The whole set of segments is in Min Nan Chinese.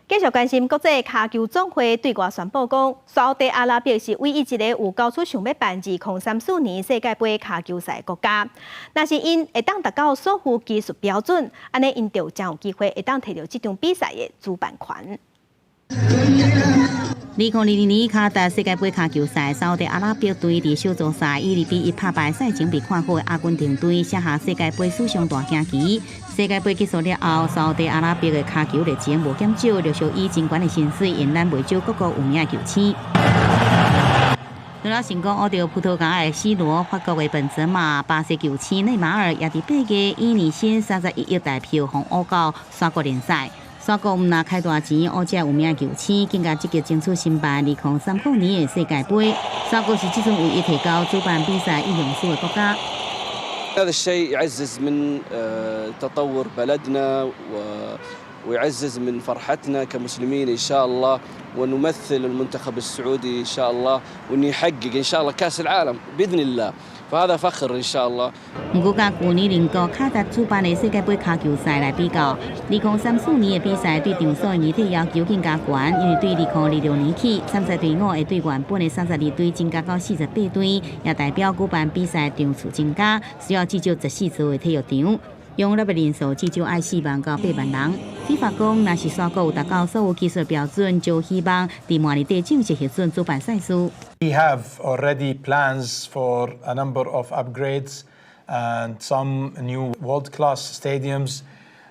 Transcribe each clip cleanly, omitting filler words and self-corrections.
繼續關心國際跤球總會對外宣布講，沙烏地阿拉伯是唯一一个有交出想欲辦2034年世界盃跤球賽的國家。若是𪜶會當達到所有技術標準，按呢𪜶就真有機會會當提著這場比賽的主辦權。2022年卡達世界盃跤球賽，沙烏地阿拉伯隊佇小組賽以2比1拍敗賽前被看好的阿根廷隊，寫下世界盃史上大驚奇。世界盃結束了後，沙烏地阿拉伯的跤球熱情無減少，陸續以真懸的薪水引攬袂少各國有名的球星。除了成功挖著葡萄牙的 C 羅、法國的本澤馬、巴西球星內馬爾，也佇8月以年薪31億台票予挖到沙國聯賽。沙國毋但開大錢，挖這有名球星，更加積極爭取申辦2030年的世界盃。沙國是這陣唯一提交主辦比賽意向書的國家。 هذا الشيء يعزز من تطور بلدنا ويعزز من فرحتنا كمسلمين إن شاء الله، ونمثل المنتخب السعودي إن شاء الله، وإنه يحقق إن شاء الله كأس العالم بإذن الله، فهذا فخر إن شاء الله。毋過，佮舊年鄰國卡達主辦的世界盃跤球賽來比較，2034年的比賽對場所的硬體要求更加懸，因為對2026年起，參賽隊伍會對原本的32隊增加到48隊，也代表舉辦比賽場次增加，需要至少14座的體育場，容納的人數至少愛4萬到8萬人。FIFA 講，若是沙國有達到所有技術標準，就希望佇明年底正式核准主辦賽事。 We have already plans for a number of upgrades and some new world-class stadiums.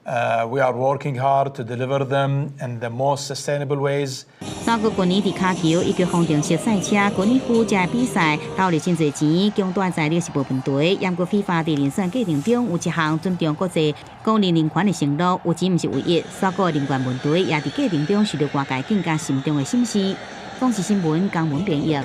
We are working hard to deliver them in the most sustainable ways. 沙國舊年佇跤球以及方程式賽車、高爾夫這比賽投入真濟錢，強大財力是無問題。毋過 FIFA 佇遴選過程中有一項尊重國際公認人權的承諾，有錢毋是唯一。沙國人權問題也佇過程中受到外界更加慎重的審視。公視新聞江文編譯。